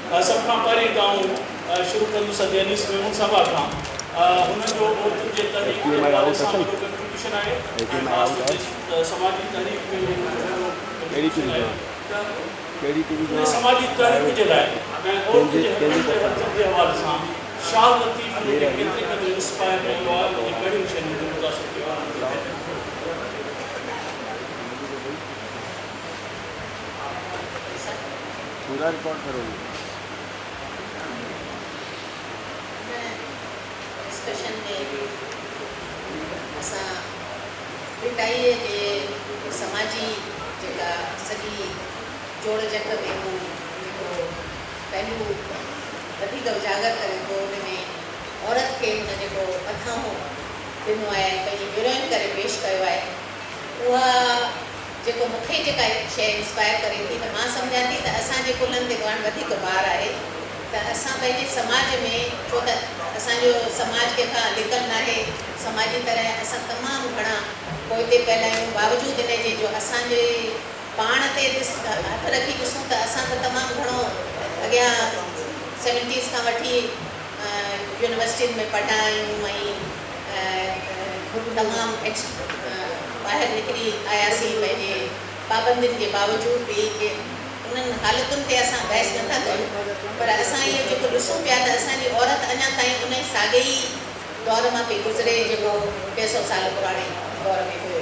سڀ کان پهرين ته آئون شروع ڪندس ادي انيس ميمڻ صاحبه کان. هن جو عورتن جي تحريڪ جي حوالي سان وڏو ڪنٽريبيوشن آهي ۽ خاص طور تي سماجي تحريڪ ۾ هن جو وڏو ڪنٽريبيوشن آهي ته ان سماجي تحريڪ جي لاء ۽ عورتن جي حقن جي حرڪت جي حوالي سان شاهه لطيف هن کي ڪيتري قدر انسپائر ڪيو آهي، ان جي ڪهڙين شين هن کي متاثر ڪيو آهي، ان تي تحريڪ. پورا رڪارڊ ڪروگي. هن ڊسڪشن ۾ اسان ڀٽائيء جي سماجي جيڪا سڄي جوڙجڪ ۾ هو جيڪو پهلو وڌيڪ اجاگر ڪري ٿو ان ۾ عورت کي هن جيڪو مٿانهون ڏنو آهي ۽ پنهنجي هيروئن ڪري پيش ڪيو آهي اها جيڪو مون کي جيڪا شيء انسپائر ڪري ٿي ته مان سمجهان ٿي ته اسان جي ڪلهن تي هاڻ وڌيڪ بار آهي ته اسان پنهنجي سماج ۾ ڇو ته اسان جو سماج ڪنهن کان لڪل ناهي سماجي طرح اسان تمام گهڻا پوئتي پيل آهيون باوجود ان جي جو اسان جي پاڻ تي ڏس هٿ رکي ڏسون ته اسان ته تمام گهڻو اڳيان سيونٽيز کان وٺي يونيورسٽين ۾ پڙهيا آهيون ۽ تمام ٻاهر نڪري آياسين پنهنجي پابندين جي باوجود به ڪي انهن حالتن تي اسان بحث نه ٿا ڪيون پر اسان اهو جيڪو ڏسون پيا ته اسان جي عورت اڃا تائين انهي ساڳئي ئي دور مان پئي گذري جيڪو 300 سال پراڻي دور ۾ هيو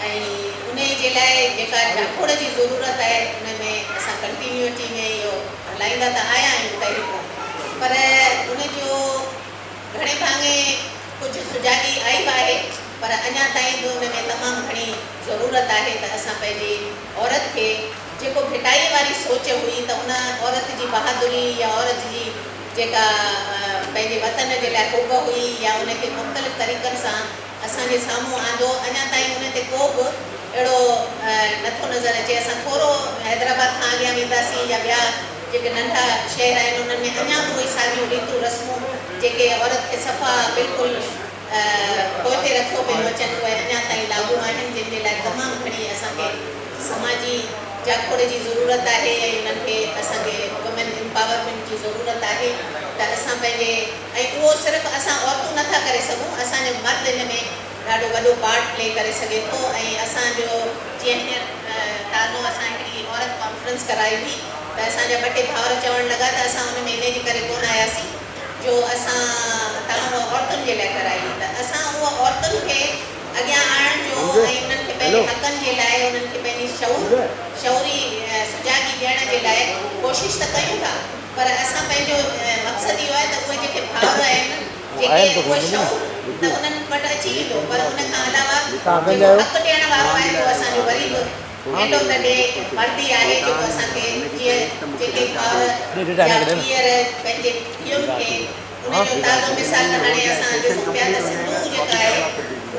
۽ انهي جي لاء جيڪا جاکوڙ جي ضرورت آهي ان ۾ اسان ڪنٽينيوٽي ۾ اهو هلائيندا ته آيا آهيون تحريڪون پر ان جو گهڻي ڀاڱي ڪجهه سجاڳي آئي به آهي پر اڃا تائين به ان ۾ تمام گهڻي ضرورت آهي ته اسان پنهنجي عورت کي جيڪو ڀٽائيء واري سوچ هئي ته ان عورت جي بهادري يا عورت جي جيڪا پنهنجي وطن جي لاء حب هئي يا ان کي مختلف طريقن سان اسان جي سامهون آندو اڃا تائين ان تي ڪو به اهڙو نٿو نظر اچي. اسان ٿورو حيدرآباد کان اڳيان وينداسين يا ٻيا جيڪي ننڍا شهر آهن انهن ۾ اڃا به اهي ساڳيون ريتون رسمون جيڪي عورت کي صفا بلڪل پوئتي رکيو پيون اچن اهي اڃا تائين لاڳو آهن جن جي لاء تمام گهڻي اسان کي سماجي جاکوڙ جي ضرورت آهي ۽ انهن کي اسان کي وومين امپاورمينٽ جي ضرورت آهي ته اسان پنهنجي ۽ اهو صرف اسان عورتون نه ٿا ڪري سگهون اسان جو مرد ان ۾ ڏاڍو وڏو پارٽ پلي ڪري سگهي ٿو ۽ اسان جو جيئن هينئر تازو اسان هڪڙي عورت ڪانفرنس ڪرائي هئي ته اسان جا ٻه ٽي ڀائر چوڻ لڳا ته اسان ان ۾ انهي جي ڪري ڪونه آياسين جو اسان توهان اها عورتن جي لاء ڪرائي هئي ته اسان اها عورتن کي اڳيان آڻڻ جو ۽ انهن کي پنهنجي حقن جي لاء انهن کي پنهنجي شعور شعوري سجاڳي ڏيڻ جي لاء ڪوشش ته ڪيون ٿا پر اسان پنهنجو مقصد اهو آهي ته اهي جيڪي ڀائر آهن جيڪي اهو شعور ته انهن وٽ اچي ويندو پر ان کان علاوه جيڪو حق ڏيڻ وارو آهي اهو اسان جو وري به اينڊ آف the D مرد ئي آهي جيڪو اسان کي جيئن جيڪي ڀائر يا پيئر پنهنجي پيئن کي ان جو تازو مثال ته هاڻي اسان ڏسون پيا ته سنڌو جيڪا آهي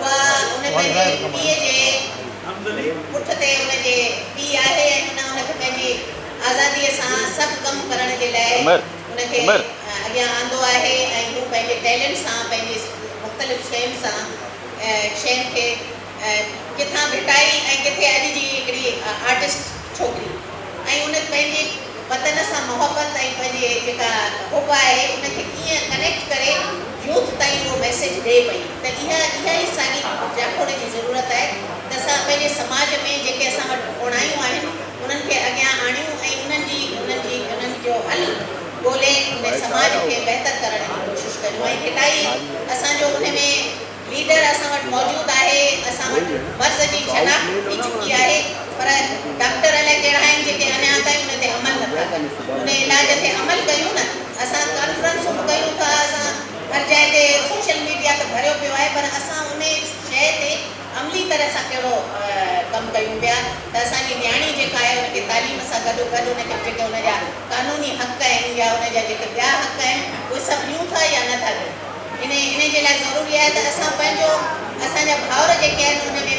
اها ان پنهنجي پيء جي پٺ تي ان جي پيء آهي ۽ ان ان کي پنهنجي آزاديء سان سڀ ڪم ڪرڻ جي لاء ان کي اڳيان آندو آهي ۽ هو پنهنجي ٽيلنٽ سان پنهنجي مختلف شين سان شين کي ڪٿان ڀٽائي ۽ ڪٿي اڄ جي هڪڙي آرٽسٽ ڇوڪري ۽ ان پنهنجي وطن سان محبت ۽ پنهنجي جيڪا حب آهي ان کي ڪيئن ڪنيڪٽ ڪري يوٿ تائين اهو ميسيج ڏئي پئي ته اها اها ئي ساڳي جاکوڙ جي ضرورت آهي ته اسان پنهنجي سماج ۾ جيڪي اسان وٽ اوڻايون آهن انهن کي اڳيان آڻيون ۽ انهن جي انهن جي انهن جو حل ڳولي ان سماج کي بهتر ڪرڻ جي ڪوشش ڪريون ۽ ڀٽائي اسان جو ان ۾ ليڊر اسان وٽ موجود آهي اسان وٽ مرض جي شناخت ٿي چڪي آهي پر ڊاڪٽر الائي ڪهڙا آهن جيڪي اڃا تائين ان تي عمل نٿا ڪن ان علاج تي عمل ڪيون نه اسان ڪانفرنسون به ڪيون ٿا اسان هر جاء تي سوشل ميڊيا ته ڀريو پيو آهي پر اسان ان شيء تي عملي طرح سان ڪهڙو ڪم ڪيون پيا ته اسان جي نياڻي جيڪا آهي ان کي تعليم سان گڏو گڏ ان کي جيڪي ان جا قانوني حق آهن يا ان جا جيڪي ٻيا حق آهن اهي سڀ ڏيون ٿا يا نه ٿا ڏيون انهي انهي جي لاء ضروري آهي ته اسان پنهنجو اسان جا ڀائر جيڪي آهن ان ۾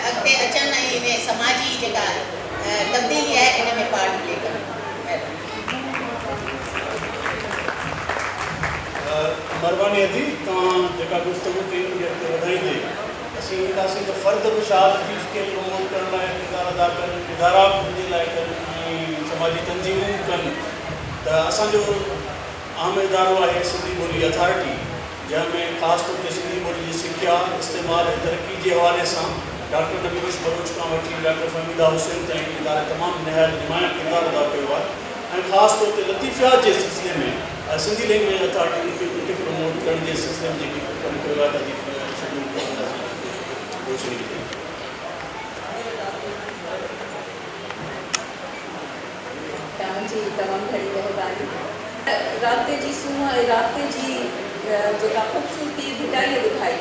اڳتي اچن ۽ انهي سماجي جيڪا تبديلي آهي ان ۾ پارٽ پلي ڪن. مهرباني. مھرباني ادي توھان جيڪا گفتگو ڪئي ان کي اڳتي وڌائيندي اسين اينداسين ته فرد به شاھ لطيف کي پروموٽ ڪرڻ لاء ڪردار ادا ڪن، ادارا به ان جي لاء ڪن ۽ سماجي تنظيمون به ڪن. ته اسان جو اهم ادارو آهي سنڌي ٻولي اٿارٽي جنهن ۾ خاص طور تي سنڌي ٻولي جي سکيا، استعمال ۽ ترقي جي حوالي سان ڊاڪٽر نبي بخش بلوچ کان وٺي ڊاڪٽر فهميده حسين تائين اداري تمام نهايت نمايان ڪردار ادا ڪيو آهي ۽ خاص طور تي لطيفيات جي سلسلي ۾ سنڌي لينگويج اٿارٽي ان کي ان کي پروموٽ ڪرڻ جي سلسلي ۾ جيڪي ڪم ڪيو آهي ته اڄ شيڊول ڪنداسين روشني وجهي. توهان جي تمام گهڻي مهرباني. رابطي جي سونهن ۽ رابطي جي جيڪا خوبصورتي ڀٽائيء ٻڌائي،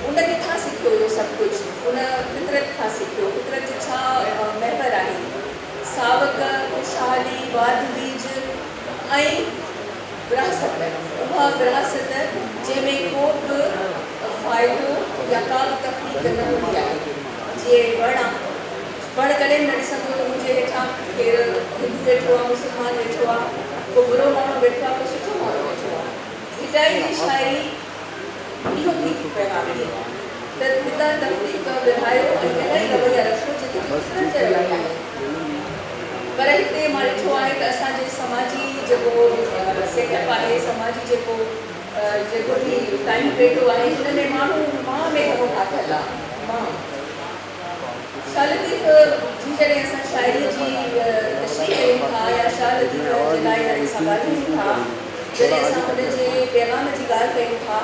ان ڪٿان سکيو اهو سڀ ڪجهه؟ ان فطرت کان سکيو. فطرت جو ڇا محور آهي؟ ساوڪ، خوشحالي، واڌ ويجهه ۽ ورهاست. اها ورهاست جنهن ۾ ڪو به فائدو يا ڪا به تفريق نه هوندي آهي. جيئن وڻ آ. وڻ ڪڏهن به نه ڏسندو ته منهنجي هيٺان ڪير هندو ويٺو آ، مسلمان ويٺو آ، ڪو برو ماڻهو ويٺو آ، ڪو سٺو ماڻهو ويٺو آ. ڀٽائي جي شاعري اهو ٿي پيغام ڏئي ته پتا تفريق ورهايو ۽ اهڙا ئي رويا رکو جيڪي فطرت جا رويا آهن. پر هتي مان ڏٺو آهي ته اسان جي سماجي جيڪو سيٽ اپ آهي، سماجي جيڪو جيڪو به ٽائيم پيٽو آهي، ان ۾ ماڻهو مان ۾ گهڻو ڦاٿل آ. مان. شاهه لطيف جي جڏهن اسان شاعريء جي تشريح ڪريون ٿا يا شاهه لطيف جي لاء جڏهن اسان ڳالهايون ٿا، جڏهن اسان هن جي پيغام جي ڳالهه ڪيون ٿا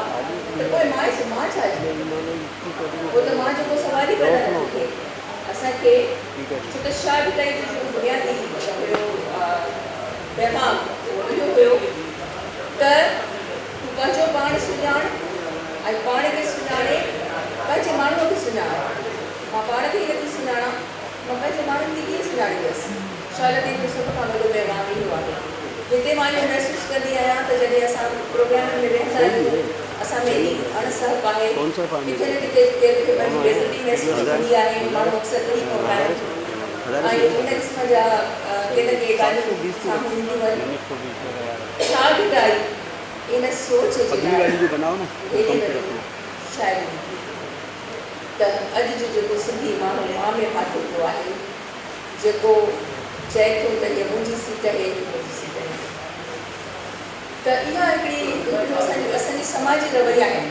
ته پوء مان مان ڇا جي؟ پوء ته مان جو ڪو سوال ئي پيدا نٿو ٿئي. اسان کي ڇو ته شاهه ڀٽائي جو جيڪو بنيادي هيو پيغام اهو اهو هيو ته تون پنهنجو پاڻ سڃاڻ ۽ پاڻ کي سڃاڻي پنهنجي ماڻهوء کي سڃاڻ. مان پاڻ کي ئي نٿي سڃاڻان، مان پنهنجي ماڻهن کي ڪيئن سڃاڻيندس؟ شاهه لطيف جو سڀ کان وڏو پيغام اهو آهي. هتي مان اهو محسوس ڪندي آهيان ته جڏهن اسان پروگرامن ۾ ويهندا آهيون، اسان ۾ ايڏي اڻ سهپ آهي، ڪٿي نه ڪٿي ڪير کي پنهنجي بيعزتي محسوس ٿيندي آهي، ماڻهو اڪثر ٽهي پوندا آهن ۽ ان قسم جا ڪي نه ڪي ڳالهيون سامهون اينديون آهن. شاهه ڀٽائي ان سوچ جي لاء ايڏي وڏي شاعري لکي ته اڄ جو جيڪو سنڌي ماڻهو مان ۾ ڦاٿو پيو آهي، جيڪو چئي ٿو ته هيء منهنجي سيٽ اهي، هيء منهنجي سيٽ اهي ته اها هڪڙي هڪڙو اسان جي اسان جي سماجي رويا آهن.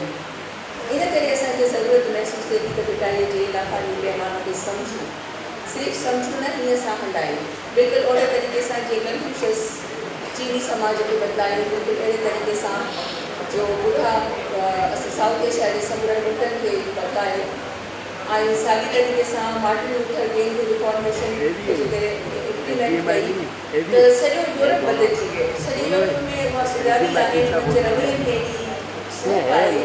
ان ڪري اسان کي ضرورت محسوس ٿئي ٿي ته ڀٽائيء جي لاکاڻي پيغام کي سمجهون. صرف سمجهون نه، هيئن سان هنڊايون. بلڪل اهڙي طريقي سان جيئن ڪنفيوشس چيني سماج کي بدلايو، بلڪل اهڙي طريقي سان جو ٻڌا اسين سائوٿ ايشيا جي سمورن ملڪن کي بدلايو ۽ ساڳي طريقي سان مارٽن لوٿر ڪنگ ريفارميشن کي جيڪڏهن امپليمينٽ ڪئي ته سڄو يورپ بدلجي ويو. سڄي يورپ ۾ اها سجاڳي آهي، انهن جي روين ۾ ايڏي سهپ آهي،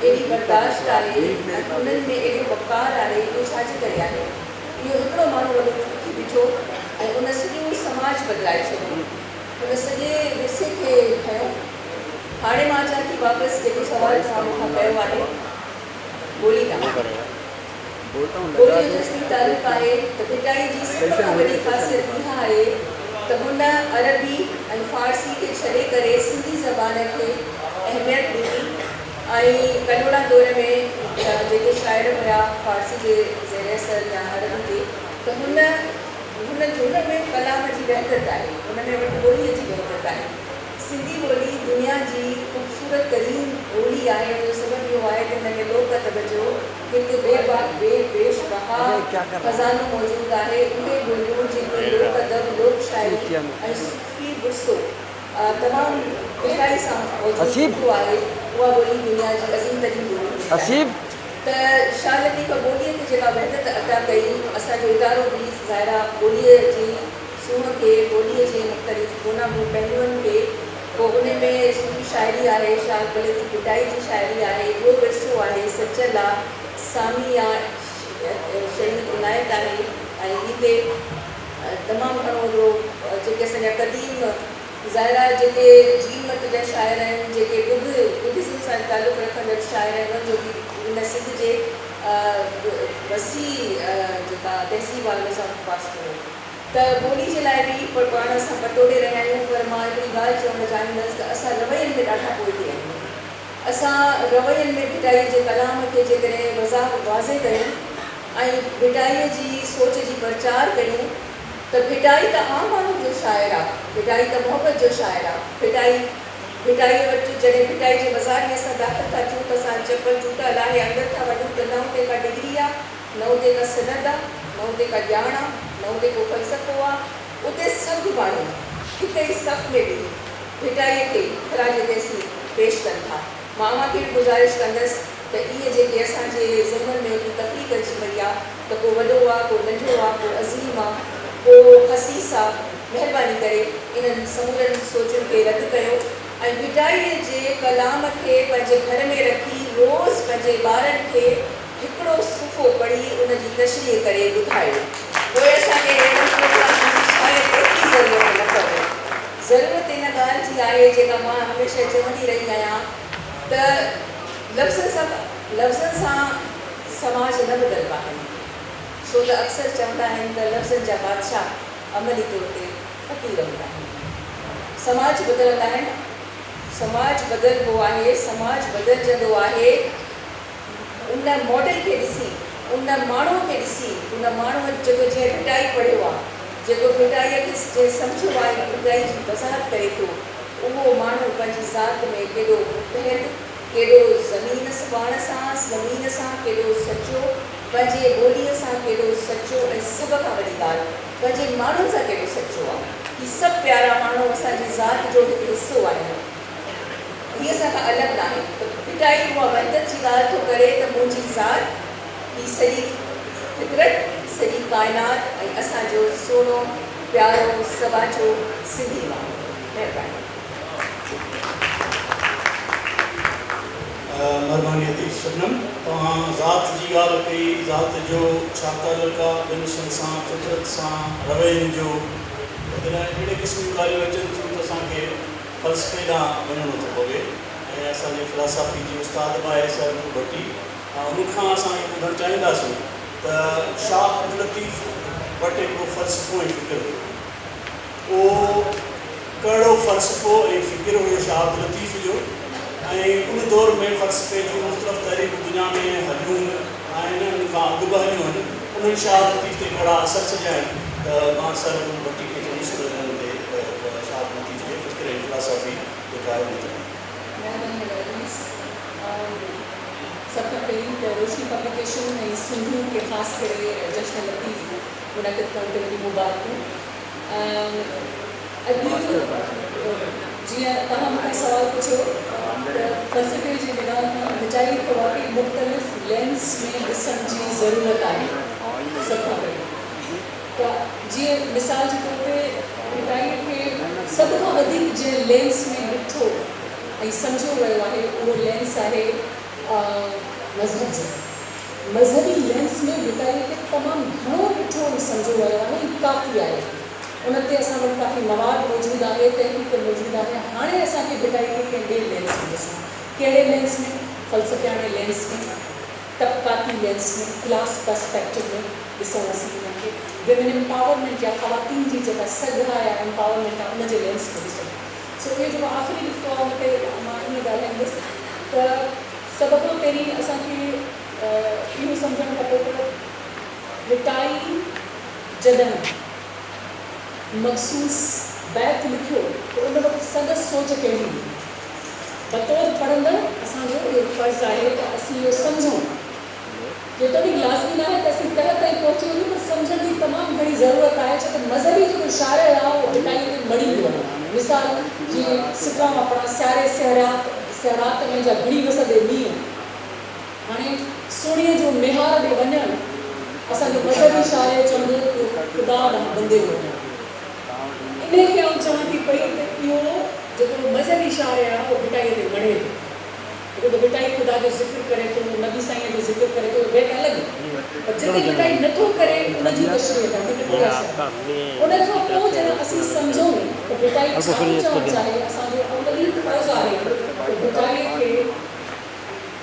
ايڏي برداشت آهي ۽ انهن ۾ ايڏو وقار آهي، اهو ڇا جي ڪري آهي؟ اهو هڪڙو ماڻهو وڏو ٿي بيٺو ۽ ان سڄو سماج بدلائي ڇڏيو. ان سڄي ورثي کي کنيو. هاڻي مان اچان ٿي واپس جيڪو سوال توهان مون کان ڪيو آهي ٻولي ڏانهن. ٻوليء جو جيستائين تعلق آهي ته ڀٽائي جي سڀ کان وڏي خاصيت اها آهي ته هن عربي ۽ فارسي کي ڇڏي ڪري سنڌي زبان کي اهميت ڏني ۽ ڪلهوڙا دور ۾ جيڪي شاعر هيا فارسي جي زير اثر يا عربي جي ته هن هن هن ۾ ڪلام جي وحدت آهي هن ۾ وٽ ٻوليء جي وحدت آهي. سنڌي ٻولي دنيا جي خوبصورت ترين ٻولي آهي ان جو سبب اهو آهي ته هن ۾ لوڪ ادب جو هڪ بي بي بيش بها خزانو موجود آهي اهي ٻوليون جن ۾ لوڪ ادب، لوڪ شاعري ۽ صوفي ورثو تمام گهرائي سان موجود هوندو آهي، اها ٻولي دنيا جي عظيم ترين ٻولي هوندي آهي. ته شاهه لطيف ٻوليء کي جيڪا وحدت عطا ڪئي، اسان جو ادارو به ظاهر آ ٻوليء جي سونهن کي، ٻوليء جي مختلف گوناگون پهلوئن کي، پوء انهي ۾ صوفي شاعري آهي، شاهه عبداللطيف ڀٽائي جي شاعري آهي، ٻيو ورثو آهي، سچل آ، سامي آ، شهيد عنايت آهي ۽ ويندي تمام گهڻو هڪڙو جيڪي اسان جا قديم ظاهر آهي جيڪي جين مت جا شاعر آهن جيڪي ٻڌ ٻڌزم سان تعلق رکندڙ شاعر آهن انهن جو به ان سنڌ جي وسيع جيڪا تهذيب آهي ان سان واسطو هو ته ٻولي جي لاء به پر پاڻ اسان پتوڙي رهيا آهيون پر مان هڪڙي ڳالهه چوڻ چاهيندس ته اسان روين ۾ ڏاڍا پوئتي آهيون اسان روين ۾ ڀٽائي جي ڪلام کي جيڪڏهن وضاح واضح ڪريون ۽ ڀٽائيء جي سوچ جي پرچار ڪريون ته ڀٽائي ته عام ماڻهن جو شاعر آ، ڀٽائي ته محبت جو شاعر آ، ڀٽائي ڀٽائيء وٽ جڏهن ڀٽائي جي مزار ۾ اسان داخل ٿا ٿيون ته اسان چپل جوتا لاهي اندر ٿا وڃون ته نه اتي ڪا ڊگري آ، نه اتي ڪا سند آ، نه اتي ڪا ڄاڻ آ، نه اتي ڪو فلسفو آ، اتي سڀ ماڻهو هڪ ئي صف ۾ بيهي ڀٽائيء کي خراج تحسين پيش ڪن ٿا. مان اوهان کي به گذارش ڪندس ته اهي جيڪي اسان جي ذهنن ۾ هڪڙي تفريق اچي وئي آ ته ڪو وڏو آ، ڪو ننڍو آ، ڪو عظيم آ، ڪو خسيس آ، مهرباني ڪري انهن سمورن سوچن کي رد ڪيو ۽ ڀٽائيء جي ڪلام کي پنهنجي گهر ۾ رکي روز پنهنجي ٻارن کي هڪڙو صفحو پڙهي ان جي تشريح ڪري ٻڌايو. پوء اسان کي اهڙن پروگرامن جي شايد ايتري ضرورت نه پوي. ضرورت ان ڳالهه جي آهي جيڪا مان هميشه چوندي رهي آهيان ته لفظن سان لفظن سان سماج نه بدلبا آهن. ڇو ته اڪثر چوندا آهن ته لفظن جا بادشاهه عملي طور تي فقير هوندا آهن. سماج بدلندا آهن. سماج بدلبو آهي، سماج بدلجندو آهي. ان ماڊل کي ڏسي، ان ماڻهوء کي ڏسي، ان ماڻهوء جيڪو جنهن ڀٽائي پڙهيو آ، جيڪو ڀٽائيء کي جنهن سمجهيو آ ۽ ڀٽائي جي وضاحت ڪري ٿو، اهو ماڻهو پنهنجي ذات ۾ ڪيڏو متحد، ڪيڏو زمين پاڻ سان، زمين سان ڪيڏو سچو، پنهنجي ٻوليء سان ڪيڏو سچو ۽ سڀ کان وڏي ڳالهه پنهنجي ماڻهن سان ڪيڏو سچو آ. هي سڀ پيارا ماڻهو اسان جي ذات جو هڪ حصو آهن. هي اسان کان الڳ ناهي ته ڀٽائي اها وحدت جي ڳالهه ٿو ڪري ته منهنجي ذات، هي سڄي فطرت، سڄي ڪائنات ۽ اسان جو سهڻو، پيارو، سٻاجهو سنڌي ماڻهو. مهرباني. مھرباني ادي شبنم توھان ذات جي ڳالھ ڪئي ذات جو ڇا تعلق آ ٻين شين سان فطرت سان روين جو ته جڏھن اھڙي قسم جون ڳالھيون اچن ٿيون ته اسان کي فلسفي ڏانهن وڃڻو ٿو پوي ۽ اسان جي فلاسافي جي استاد به آهي سر نور ڀٽي ان کان اسان اهو ٻڌڻ چاهينداسون ته شاهه عبداللطيف وٽ هڪڙو فلسفو ۽ فڪر هيو اهو ڪهڙو فلسفو ۽ فڪر هيو شاهه عبداللطيف جو ۽ ان دور ۾ فلسفي جون مختلف تحريڪون دنيا ۾ هليون آهن ان کان اڳ به هليون آهن انهن شاهه لطيف تي ڪهڙا اثر ڇڏيا آهن ته مان سر نور ڀٽي کي چوندس ته انهن تي شاهه لطيف جي فڪر ۽ فلاسافي جيڪا آهي ان تي. مهرباني ادا ادريس. سڀ کان پهرين ته روشني پبليڪيشن ۽ سنڌين کي خاص ڪري جشن لطيف منعقد ڪرڻ تي وڏيون مبارڪون. اڄ جيئن توهان مون کان سوال پڇيو ته فلسفي جي نگاهه کان ڀٽائي کي واقعي مختلف لينس ۾ ڏسڻ جي ضرورت آهي. سڀ کان پهرين ته جيئن مثال جي طور تي ڀٽائي کي سڀ کان وڌيڪ جنهن لينس ۾ ڏٺو ۽ سمجهيو ويو آهي اهو لينس آهي مذهب جو. مذهبي لينس ۾ ڀٽائي کي تمام گهڻو ڏٺو ۽ سمجهيو ويو آهي ۽ ڪافي آهي. ان تي اسان وٽ ڪافي مواد موجود آهي، تحقيق موجود آهي. هاڻي اسان کي ڀٽائي کي ڪنهن ٻئي لينس ۾ ڏسڻو آهي. ڪهڙي لينس ۾؟ فلسفياڻي لينس ۾، طبقاتي لينس ۾، ڪلاس پرسپيڪٽو ۾ ڏسون اسين انهن کي. ويمن امپاورمينٽ يا خواتين جي جيڪا سگهه آهي يا امپاورمينٽ آهي ان جي لينس ۾ ڏسون. سو اهو جيڪو آخري نڪتو آهي ان تي مان ائين ڳالهائيندس ته سڀ کان پهرين اسان کي اهو سمجهڻ کپي ته ڀٽائي جڏهن مخصوص بيت لکيو ته ان وقت سندس سوچ ڪهڙي هئي؟ بطور پڙهندڙ اسان جو اهو فرض آهي ته اسين اهو سمجهون. جيتوڻيڪ لازمي ناهي ته اسين تهه تائين پهچي وڃون پر سمجهڻ جي تمام گهڻي ضرورت آهي ڇو ته مذهبي جيڪو شارح آهي اهو ڀٽائيء تي مڙهيندو آهي. مثال جيئن سٽران واپڙا سياري سهرات سهرات ۾ جا گهڙي وسندي مينهن. هاڻي سهڻيء جو ميهار ڏي وڃڻ اسان جو مذهبي شارح چوندو ته اهو خدا ڏانهن بندي جو وڃڻ. انهيء کي آئون چوان ٿي پئي ته اهو جيڪو مذهبي شارح آهي اهو ڀٽائيء تي مڙهي ٿو. هڪ ته ڀٽائي خدا جو ذڪر ڪري ٿو، نبي سائينء جو ذڪر ڪري ٿو اهو بيت الڳ پر جتي ڀٽائي نه ٿو ڪري ان جي تشريح ڪرڻ هڪ ٻي شيء آهي. ان کان پوء جڏهن اسين سمجهون ته ڀٽائي ڇا ٿو چوڻ چاهي، اسان جو اولين فرض آهي ته ڀٽائيء کي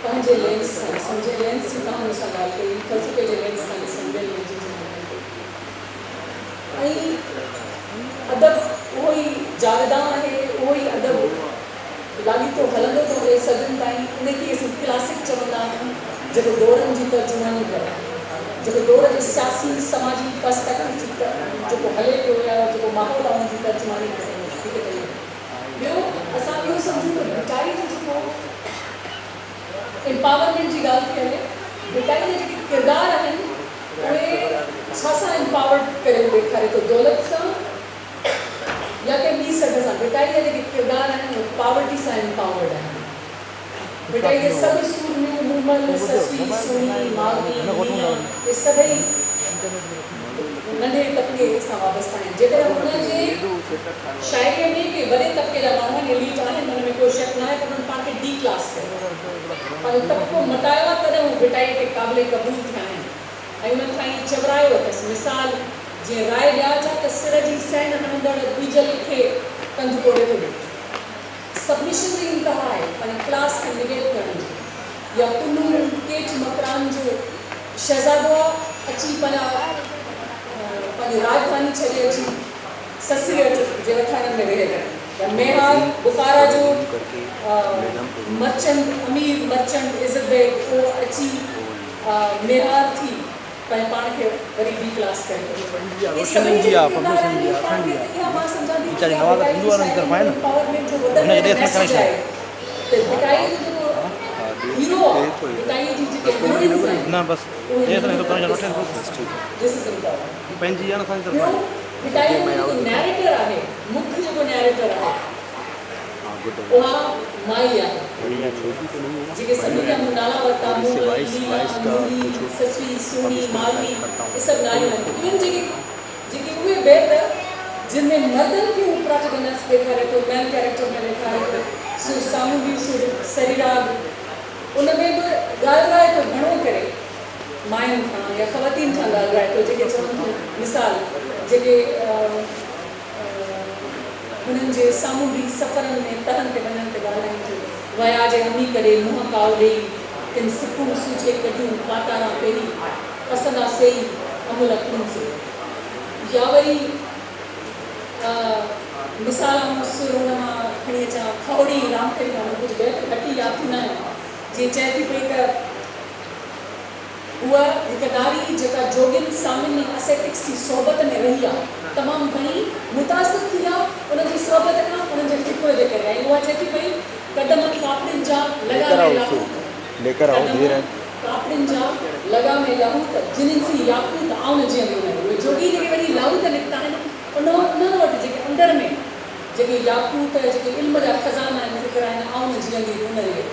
پنهنجي لينس سان ڏسڻ، جنهن لينس جي توهان مون سان ڳالهه ڪئي، فلسفي جي لينس سان ڏسڻ، ٻين لينسن سان ڳالهه ڪئي ۽ ادب اهو ئي جاودان آهي، اهو ئي ادب لاڳيتو هلندو ٿو رهي صدين تائين، ان کي اسين ڪلاسڪ چوندا آهيون، جيڪو دورن جي ترجماني ڪري. جيڪو دور جي سياسي سماجي پرسپيڪٽو جي جيڪو هلي پيو يا جيڪو ماحول آهي ان جي ترجماني ڪري ٿو هڪ ته اهو ٻيو اسان اهو سمجهون ته ڀٽائي جو جيڪو امپاورمينٽ جي ڳالهه ٿي هلي ڀٽائي جا جيڪي ڪردار آهن اهي ڇا سان امپاورڊ ڪري ڏيکاري ٿو دولت سان يا ڪنهن ٻي سگهه سان ڀٽائي جا جيڪي ڪردار آهن اهي پاورٽي سان امپاورڊ آهن. ڀٽائي جي سڀ سورميون مومل، سسئي، سهڻي، ماروي، مينا اهي سڀئي ننڍي طبقي سان وابسته آهن. جيڪڏهن هن جي شاعريء ۾ ڪي وڏي طبقي جا ماڻهو آهن، Elite آهن، ان ۾ ڪو شڪ ناهي پر انهن پاڻ کي ڊي ڪلاس ڪيو آهي. پنهنجو طبقو مٽايو آهي تڏهن هو ڀٽائيء کي قابل قبول ٿيا آهن ۽ انهن کان ائين چورايو اٿس. مثال جيئن راء ڏياچ آ ته سر جي سين هڻندڙ ٻيجل کي ڪنڌ ڪوڙي ٿو ڏي. سبمشن جي انتها آهي پنهنجي ڪلاس کي نگيٽ ڪرڻ جي يا پنهون ڪيچ مڪران جو شهزادو آ اچي پنهنجا پنهنجي راڄڌاني ڇڏي اچي سسئي اٺ جي وٿاڻن ۾ ويهي رهيو يا ميهار بخارا جو مرچنٽ امير مرچنٽ عزت بيگ اهو اچي ميهار ٿي پنهنجي پاڻ کي وري ڊي ڪلاس ڪري ٿو. اهي سڀئي جيڪي ڪردار آهن اهي پاڻ کي ته اها مان سمجهان ٿي ته اها ڀٽائي جي شاعري ۾ امپاورمينٽ جو وڌندڙ ميسيج آهي ته ڀٽائي جو جيڪو هيرو آهي ڀٽائي جي جيڪي هيروئنز آهن اهي ننڍي طبقي سان وابسته آهن This is empowerment. ٻيو ڀٽائي جو جيڪو نيريٽر آهي مک جيڪو نيريٽر آهي اها مائي آهي. جيڪي سڀني جا مون نالا ورتا، مومل، ليلا، نوري، سسئي، سهڻي، ماروي، اهي سڀ ناريون آهن. اهن جيڪي جيڪي اهي بيت جن ۾ مردن کي هو پراٽيگنسٽ ڏيکاري ٿو، مين ڪيريڪٽر ۾ ڏيکاري ٿو، سر سامونڊي، سر سريراڳ، ان ۾ به ڳالهرائي ٿو گهڻو ڪري ماين کان يا خواتين کان ڳالهرائي ٿو جيڪي چون ٿيون مثال جيڪي هنن جي سامونڊي سفرن ۾ تهن تي وڃڻ تي ڳالهائين ٿيون. ويا جي امي ڪڏي منهن ڪائو ڏيئي، تن سڪون سوجهي ڪڍيون پاتاران پيري، پسندا سيئي امل اکڙين سي. يا وري مثال آئون سر ان مان کڻي اچان، کهوڙي رامڪلي مان مون ڪجهه بيت گهٽ ئي ياد ٿيندا آهن، جيئن چئي ٿي پئي ته. هوء هڪ ناري جيڪا جوڳين، سامين ۽ اسيٽڪس جي صحبت ۾ رهي آ، تمام گهڻي متاثر ٿي آ انهن جي صحبت کان، انهن جي فڪر جي ڪري ۽ اها چئي ٿي پئي، قدم ڪاپڙين جا لڳا ۾ لاهوت، قدم ڪاپڙين جا لڳا ۾ لاهوت، جنين سين ياقوت، آئون نه جيئندي انهن. اهي جوڳي جيڪي وڃي لاهوت نڪتا آهن، انهن وٽ جيڪي اندر ۾ جيڪي ياقوت، جيڪي علم جا خزانا ۽ فڪر آهن، آئون نه جيئندي ان ري.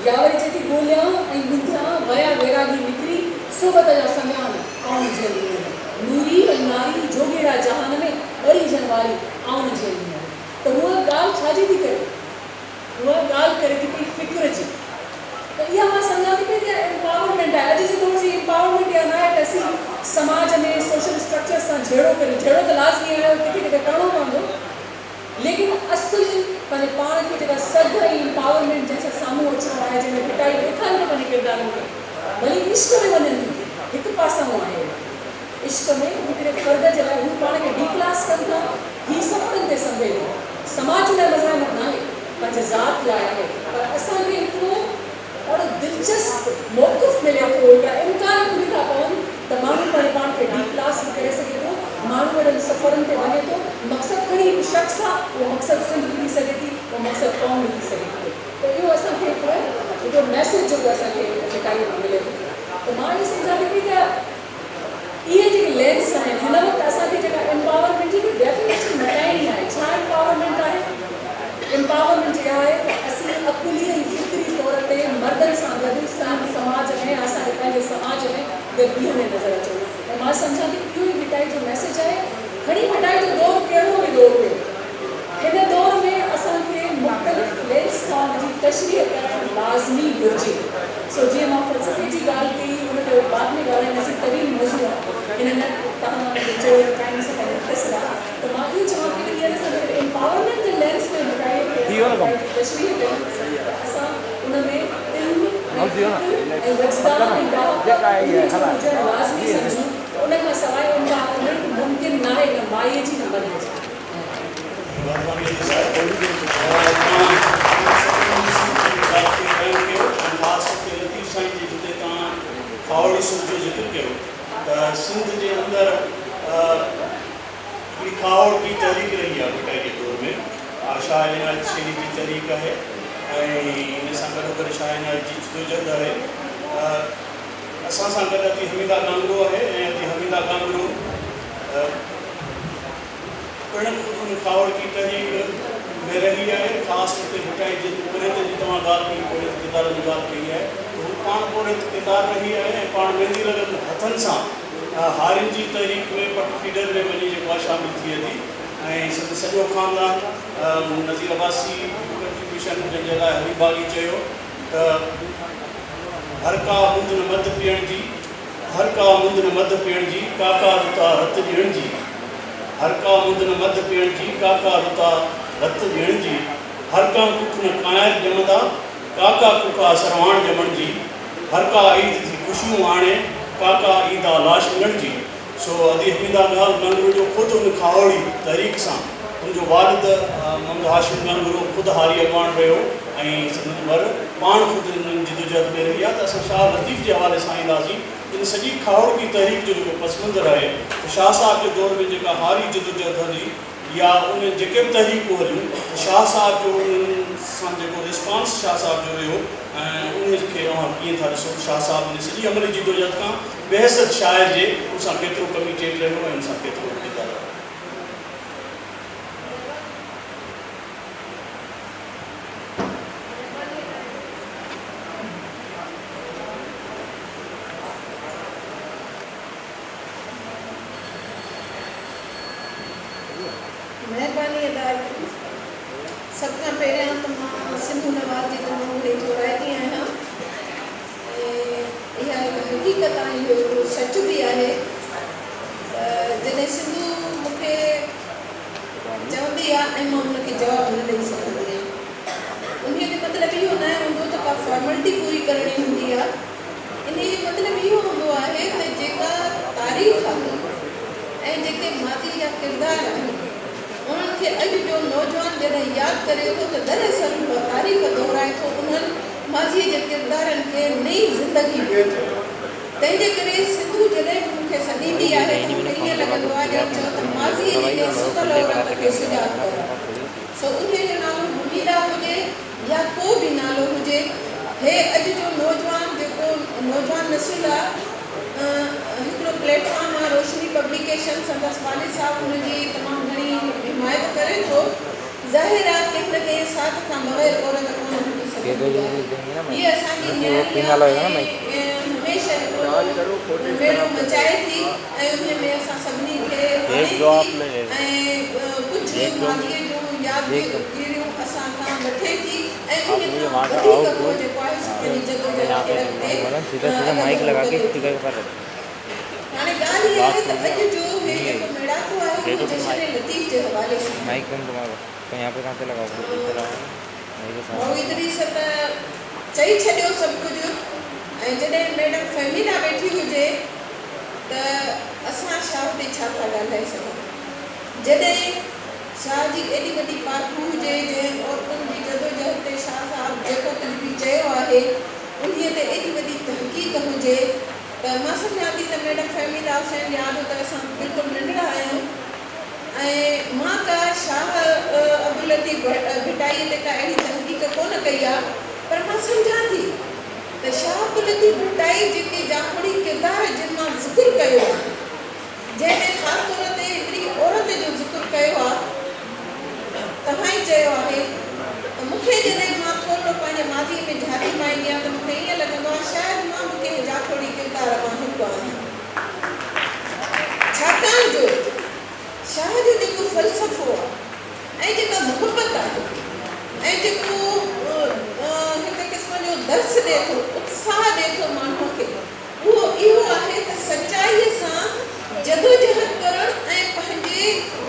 يا وري چئي ٿي، ڳوليان ۽ ڳنڌيان، ويا ويراڳي نڪري، صحبت جا سڱيان، آئون نه جيئندي ان ري. نوري ۽ ناري، جوڳيڙا جهان ۾، ٻري جن واري، آئون نه جيئندي ان ري. ته هوء ڳالهه ڇا جي ٿي ڪري؟ هوء ڳالهه ڪري ٿي پئي فڪر جي. ته اها مان سمجهان ٿي پئي ته اها امپاورمينٽ آهي. اڄ جي دور جي امپاورمينٽ اها ناهي ته اسين سماج ۾ سوشل اسٽرڪچرز سان جهيڙو ڪريون. جهيڙو ته لازمي آهي، اهو ڪٿي ڪٿي ڪرڻو پوندو. ليڪن اصل پنهنجي پاڻ کي جيڪا سگهه ۽ امپاورمينٽ جنهن سان سامهون اچڻو آهي، جنهن ۾ ڀٽائي ڏيکاري ٿو پنهنجي ڪردارن کي، ڀلي عشق ۾ وڃن ٿيون، هڪ پاسائون آهي اهو. عشق ۾ هڪڙي فرد جي لاء هو پاڻ کي ڊي ڪلاس ڪن ٿا، هي سفرن تي سنڀي ٿو. سماج لاء مزاحمت ناهي، پنهنجي ذات لاء آهي. پر اسان کي هڪڙو اهڙو دلچسپ موقف ملي ٿو، هڪڙا امڪان کلي ٿا پون ته ماڻهو پنهنجي پاڻ کي ڊي ڪلاس به ڪري سگهي ٿو، ماڻهو اهڙن سفرن تي وڃي ٿو، مقصد کڻي هڪ شخص آ، اهو مقصد سنڌ به ٿي سگهي ٿي، اهو مقصد قوم به ٿي سگهي ٿي پئي. ته اهو اسان کي هڪڙو هڪڙو ميسيج جيڪو اسان کي ڀٽائيء مان ملي ٿو. ته مان اهو سمجهان ٿي پئي ته اهي جيڪي لينس آهن، هن وقت اسان کي جيڪا امپاورمينٽ جي به ڊيفينيشن مٽائڻي آهي، ڇا امپاورمينٽ آهي؟ امپاورمينٽ اها آهي ته اسين عقلي ۽ فڪري طور تي مردن سان گڏ سنڌ سماج ۾ اسان جي پنهنجي سماج ۾ گڏ بيهندي نظر اچون ۽ مان سمجهان ٿي اهو ئي ڀٽائي جو ميسيج آهي. کڻي ڀٽائي جو دور ڪهڙو به دور هيو، هن دور ۾ اسان کي مختلف لينس کان ان جي تشريح ڪرڻ لازمي گهرجي. سو جيئن مان فلسفي جي ڳالهه ڪئي ان تي بعد ۾ ڳالهائينداسين طويل موضوع آهي هن نه توهان جو چيو ته ٽائيم سان پنهنجو مختصر آهي ته مان اهو چوان پئي ته هينئر اسان جيڪڏهن امپاورمينٽ جي لينس ۾ ڀٽائيء کي اسان ڀٽائيء جي تشريح ڪيون ته اسان ان ۾ علم ۽ فڪر ۽ وجدان ۽ ڏاهپ انهن جو هجڻ لازمي سمجهون ته ان کان سواء امپاورمينٽ ممڪن ناهي نه مائيء جي نه مرد جي. مهرباني علي صاحب توهان سڀني ڳالهه کي بيان ڪيو ۽ خاص طور تي لطيف سائين جي جتي توهان کاهوڙي سر جو ذڪر ڪيو. ته سنڌ جي اندر هڪڙي کاهوڙڪي تحريڪ رهي آهي ڀٽائي جي دور ۾ شاهه عنايت شيري جي تحريڪ آهي ۽ ان سان گڏوگڏ شاهه عنايت جي جدوجهد آهي. اسان سان گڏ ادي حميده گانگرو آهي ۽ ادي حميده گانگرو پڻ ان کاهوڙڪي تحريڪ ۾ رهي آهي. خاص طور تي ڀٽائي جي پورهيت جي توهان ڳالهه ڪئي، پورهيت ڪردارن جي ڳالهه ڪئي آهي ته هو پاڻ پورهيت ڪردار رهي آهي ۽ پاڻ ميندي لڳل هٿن سان هارين جي تحريڪ ۾ پٽ فيڊر ۾ وڃي جيڪو آهي شامل ٿئي ٿي ۽ سندس سڄو خاندان نذير عباسي جو ڪنٽريبيوشن جنهن جي لاء حبيب باغي چيو ته هر ڪا مند نه مڌ پيئڻ جي، هر ڪا مند نه مڌ پيئڻ جي، ڪا ڪا رتا رت ڏيڻ جي، هر ڪا مند نه مڌ پيئڻ جي، ڪا ڪا رتا رت ڏيڻ جي، هر ڪا ڪک نه ڪانئر ڄمندا، ڪا ڪا ڪک آ سرواڻ ڄمڻ جي، هر ڪا عيد ٿي خوشيون آڻي، ڪا ڪا عيد آ لاش ملڻ جي. سو ادي حميده ڳالهه گهنگهرو جو خود ان کاهوڙي تحريڪ سان ان جو والد محمد هاشم گهنگهرو خود هاري اڳواڻ رهيو ۽ سندن ور پاڻ خود انهن جدوجهد ۾ رهي آ ته اسان شاهه لطيف جي حوالي سان اينداسين ان سڄي کاهوڙڪي تحريڪ جو جيڪو پس منظر آهي ته شاهه صاحب جي دور ۾ جيڪا هاري جدوجهد هلي يا ان جيڪي به تحريڪون هليون ته شاهه صاحب جو انهن سان جيڪو ريسپانس شاهه صاحب جو رهيو ۽ انهي کي اوهان ڪيئن ٿا ڏسو ته شاهه صاحب ان سڄي عملي جدوجهد کان بحيثيت شاعر جي ان سان ڪيترو ڪميٽيڊ رهيو ۽ ان سان ڪيترو ڪردار ادا ڪيو. مهرباني ادا سڀ کان پهريان ته مان سنڌو نواز جي تمام گهڻي ٿورائتي آهيان ۽ اها هڪ حقيقت آهي اهو هڪڙو سچ به آهي ته جڏهن سنڌو مون کي چوندي آهي ۽ مان ان کي جواب نه ڏئي سگهندي آهيان انهي جو مطلب اهو ناهي هوندو ته ڪا فارملٽي پوري ڪرڻي هوندي آهي انهيء جو مطلب اهو هوندو آهي ته جيڪا تاريخ آهي ۽ جيڪي ماضيء جا ڪردار آهن، انهن کي اڄ جو نوجوان جڏهن ياد ڪري ٿو ته دراصل اها تاريخ دهرائي ٿو، انهن ماضيء جي ڪردارن کي نئين زندگي ڏئي ٿو. تنهن جي ڪري سنڌو جڏهن به مون کي سڏيندي آهي ته مون کي ائين لڳندو آهي ڄڻ چئو ته ماضيء جي ڪنهن ستل عورت کي سجاڳ ڪرڻ. سو انهيء جو نالو حميده هجي يا ڪو به نالو هجي، هي اڄ جو نوجوان جيڪو نوجوان نسل آ، هڪڙو پليٽ فارم آ روشني پبليڪيشن سندس والد صاحب ان جي تمام گهڻي حمايت ڪري ٿو، ظاهر آ ڪنهن نه ڪنهن ساٿ کان بغير عورت ڪونه هلي سگهندي آهي. هيء اسان جي نياڻي آ ۽ هميشه هڪڙو ميڙو مچائي ٿي ۽ انهي ۾ اسان سڀني کي آڻي ٿي ۽ ڪجهه ماضيء جون يادگيريون اسان کان وٺي ٿي ۽ انهي کان وڌيڪ هوء جيڪو آهي سو پنهنجي جدوجهد کي اڳتي اڳڀرو ڪري ٿي. هاڻي ڳالهه هيء آهي ته اڄ جو هي جيڪو ميڙاڪو آهي اهو جشن لطيف جي حوالي سان آهي. ڀائو ادريس ته چئي ڇڏيو سڀ ڪجهه ۽ جڏهن ميڊم فهميده ويٺي هجي ته اسان شاهه تي ڇا ٿا ڳالهائي سگهون. جڏهن شاهه جي ايڏي وڏي پارکو هجي جنهن عورتن جي جدوجهد تي شاهه صاحب جيڪو ڪجهه به چيو آهي انهيء تي ايڏي وڏي تحقيق هجي ته مان سمجهان ٿي ته ميڊم فهميده حسين ياد ته اسان بلڪل ننڍڙا آهيون ۽ مان ڪا شاهه عبداللطيف ڀٽائيء تي ڪا اهڙي تحقيق ڪونه ڪئي آ پر مان سمجهان ٿي ته شاهه عبداللطيف ڀٽائي جيڪي جاکوڙي ڪردار جن مان ذڪر ڪيو آ جنهن ۾ خاص طور تي هڪڙي عورت جو ذڪر ڪيو آ، توهان ئي چيو آهي ته مون کي جڏهن مان ٿورڙو پنهنجي ماضيء ۾ جهاتي پائيندي آهيان ته مون کي ائين لڳندو آهي شايد مان به ڪنهن جاکوڙي ڪردار مان هڪ آهيان. ڇاڪاڻ جو شاهه جو جيڪو فلسفو آ ۽ جيڪا محبت آهي ۽ جيڪو هڪ قسم جو درس ڏئي ٿو، اتساهه ڏئي ٿو ماڻهوء کي، اهو اهو آهي ته سچائيء سان جدوجهد ڪرڻ ۽ پنهنجي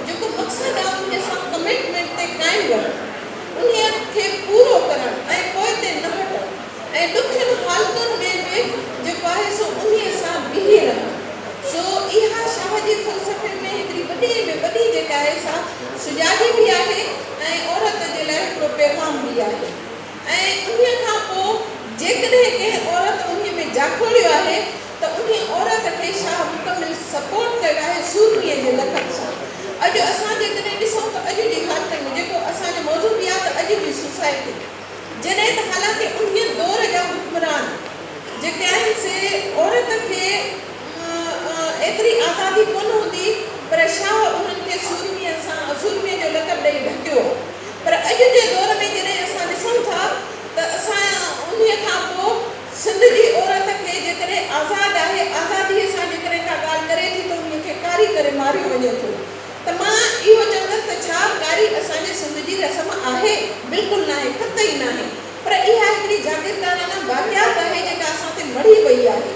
جيڪو مقصد آهي انهيء سان ڪمٽمينٽ تي قائم رهڻ، انهيء کي پورو ڪرڻ ۽ پوئتي نه هٽڻ. جڏهن ته حالانڪه انهيء دور جا حڪمران جيڪي آهن سي عورت کي ايتري آزادي ڪونه هوندي پر شاهه انهن کي سورميء سان سورميء جو لقب ڏئي ڍڪيو. پر اڄ جي دور ۾ جڏهن اسان ڏسون ٿا ته اسان انهيء کان پوء سنڌ جي عورت کي جيڪڏهن آزاد آهي، آزاديء سان جيڪڏهن ڪا ڳالهه ڪري ٿي ته انهيء کي ڪاري ڪري ماريو وڃي ٿو ته مان اهو چوندس ته ڇا ڪاري اسان جي سنڌ جي رسم آهي؟ بلڪل ناهي، قطعي ناهي. پر اها هڪڙي جاگيردارانه باقيات آهي جيڪا اسان تي مڙهي وئي آهي.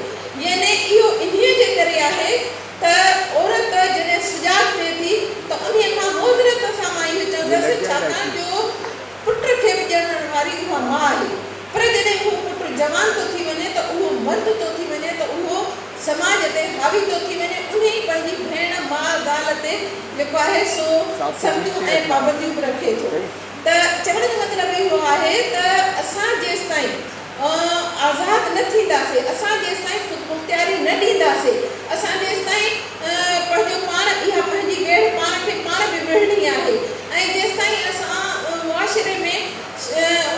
يعني اهو انهيء جي ڪري آهي ته عورت جڏهن سجاڳ ٿئي ٿي ته انهيء کان معذرت سان مان اهو چوندس ڇاڪاڻ جو پٽ کي به ڄڻڻ واري اها ماء آهي پر جڏهن اهو پٽ جوان ٿو ٿي وڃي ته اهو مرد ٿو ٿي وڃي ته اهو سماج تي حاوي ٿو ٿي وڃي انهي پنهنجي ڀيڻ، ماء، زال تي جيڪو آهي سو سختيون ۽ پابنديون به رکي ٿو ته چوڻ جو مطلب اهو آهي ته اسان جيستائين آزاد نه ٿينداسي، اسان جيستائين خودمختياري نه ڏينداسي، اسان جيستائين پنهنجو پاڻ اها پنهنجي ويڙهه پاڻ کي پاڻ به وڙهڻي آهي ۽ جيستائين اسان معاشري ۾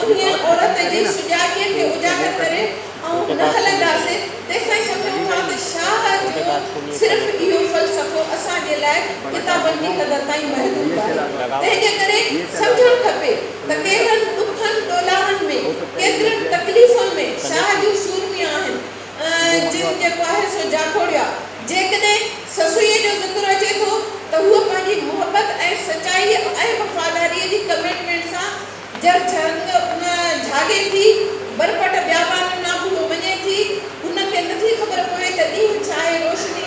انهيء عورت جي سجاڳيء کي اجاگر ڪري ۽ نه هلنداسي تيستائين سمجهون ٿا ته شاهه جو صرف اهو فلسفو اسان جي لاء ڪتابن جي حد تائين محدود آهي. تنهن جي ڪري سمجهڻ کپي ته ڪهڙن ڏکن ڏولاون ۾، ڪيترين تڪليفن ۾ شاهه جون سورميون آهن، جن جيڪو آهي سو جاکوڙيو آهي. جيڪڏهن سسئيء جو ذڪر اچي ٿو ته هوء پنهنجي محبت ۽ سچائيء ۽ وفاداريء جي ڪمٽمينٽ سان جر جهنگ جهاڳي ٿي، برپٽ بيابانن ڏانهن به هوء وڃي ٿي. هن کي نٿي خبر پوي ته ڏينهن ڇا آهي، روشني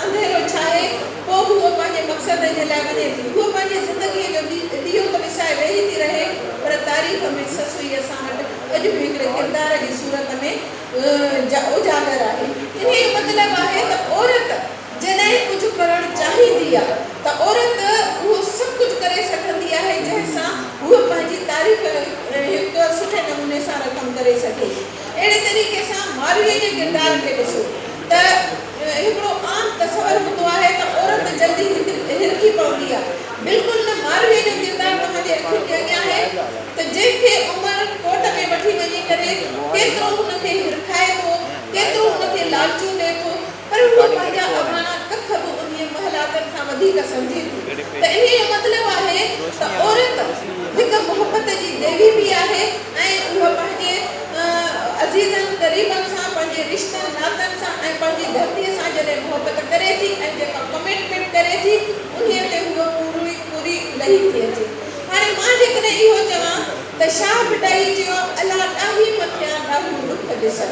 انڌيرو ڇا آهي، پوء به هوء پنهنجي مقصد جي لاء وڃي ٿي. هوء پنهنجي زندگيء جو ڏيئو ته وسائي ويهي ٿي رهي، پر تاريخ ۾ سسئي اسان وٽ اڄ به هڪڙي ڪردار جي صورت ۾ اجاگر آهي. انهيء جو مطلب آهي ته عورت جڏهن ڪجهه ڪرڻ چاهيندي آ ته عورت اهو سڀ ڪجهه ڪري سگهندي آهي جنهن سان هوء پنهنجي تاريخ هڪ سٺي نموني سان رقم ڪري سگهي. اهڙي طريقي سان مارويء جي ڪردار کي ڏسو ته هڪڙو عام تصور هوندو آهي ته عورت جلدي هرکي پوندي آ. بلڪل نه مارويء جو ڪردار توهان جي اکين جي اڳيان آهي ته جنهن کي عمر ڪوٽ ۾ وٺي وڃي ڪري ڪيترو هن کي هرکائي ٿو، ڪيترو هن کي لالچون ڏئي ٿو، پر هوء پنهنجا اباڻا ڪک به انهيء محلاتن کان وڌيڪ سمجهي ٿي ته انهيء جو مطلب آهي ته عورت هڪ محبت جي ديوي به آهي ۽ هوء پنهنجي عزيزن قريبن سان، پنهنجي رشتن ناتن سان ۽ پنهنجي ڌرتيء سان جڏهن محبت ڪري ٿي ۽ جيڪا ڪمٽمينٽ ڪري ٿي انهيء تي هوء پوري پوري لهي ٿي اچي. هاڻي مان جيڪڏهن اهو چوان ته شاهه ڀٽائيء چيو الا ڏاهي مٿيان ڏاهيون ڏک ڏسن.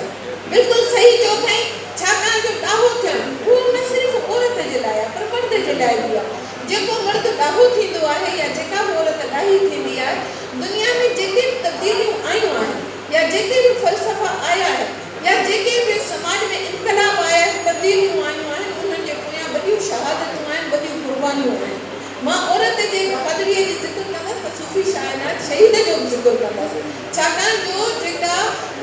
بلڪل صحيح چيو اٿائين، ڇاڪاڻ جو ڏاهو ٿيڻ اهو نه صرف عورت جي لاء آهي پر مرد جي لاء به آهي. جيڪو مرد ڏاهو ٿيندو آهي يا جيڪا به عورت ڏاهي ٿيندي آهي، دنيا ۾ جيڪي به تبديليون آيون آهن يا جيڪي به فلسفا آيا آهن يا جيڪي به سماج ۾ انقلاب آيا آهن، تبديليون آيون آهن، انهن جي پويان وڏيون شهادتون آهن، وڏيون قربانيون آهن. مان عورت جي بهادريء جي ذڪر ڪندس ته صوفي شاهه عنايت شهيد جو به ذڪر ڪندس، ڇاڪاڻ جو جيڪا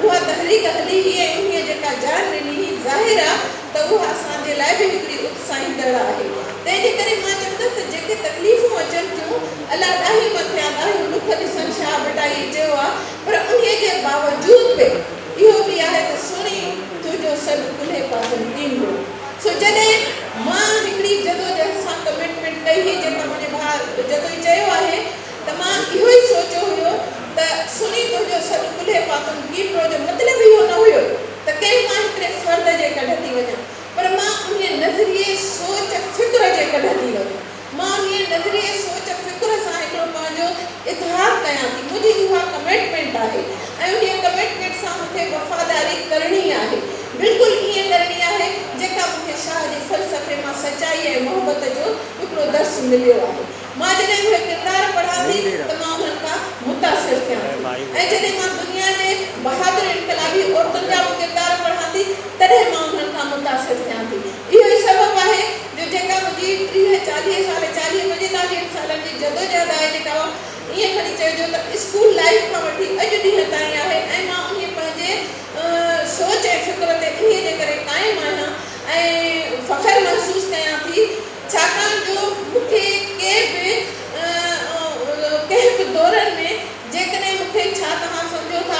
اها تحريڪ هلي هئي ۽ انهيء جيڪا جان ڏني هئي، ظاهر آ ته اها اسان جي لاء به هڪڙي اتساهيندڙ آهي. تنهن جي ڪري مان چوندس ته جيڪي تڪليفون اچن ٿيون، الله ڏاهي مٿيان ڏاهيون ڏک ڏسن شاهه ڀٽائيء چيو آ، پر انهيء جي باوجود به اهو به آهي ته سڻي تنهنجو سڏ ڪلهي پاتم ڪينرو. سو جڏهن مان هڪڙي جدوجهد سان ڪمٽمينٽ ڪئي هئي جيڪا منهنجي ڀاء جتوئي چيو آهي ته مان اهو ئي سوچيو هيو ته سڻي تنهنجو سڏ ڪلهي پاتم ڪينرو جو مطلب اهو نه هيو ته ڪنهن مان هڪڙي فرد جي ڪڍ ٿي وڃان پر مان انهيء نظريي سوچ فڪر جي ڪڍ ٿي وڃان. مان انهيء نظريي، سوچ، فڪر سان هڪڙو پنهنجو اتحاد ڪيان ٿي. منهنجي اها ڪمٽمينٽ آهي ۽ انهيء ڪمٽمينٽ سان مون کي وفاداري ڪرڻي آهي. بلڪل ائين ڪرڻي آهي، جيڪا مون کي شاهه جي فلسفي مان سچائي ۽ محبت جو هڪڙو درس مليو آهي. مان جڏهن اهي ڪردار پڙهان ٿي ته مان انهن کان متاثر ٿيان ٿي ۽ جڏهن مان دنيا جي بهادر انقلابي عورتن جا به ڪردار پڙهان ٿي تڏهن مان انهن کان متاثر ٿيان ٿي. اهو ئي سبب آهي جو جيڪا منهنجي 30 چاليهه سال چاليهه پنجيتاليهن سالن جي جدوجهد آهي جيڪا ائين کڻي چئجو ته اسڪول لائيف کان وٺي اڄ ڏينهن تائين آهي ۽ مان انهيء پنهنجي سوچ ۽ فڪر تي انهيء جي ڪري قائم آهيان ۽ فخر محسوس ڪيان ٿي ڇاڪاڻ جو مون کي ڪي به ڪنهن به دورن ۾ جيڪڏهن مون کي ڇا توهان سمجهو ٿا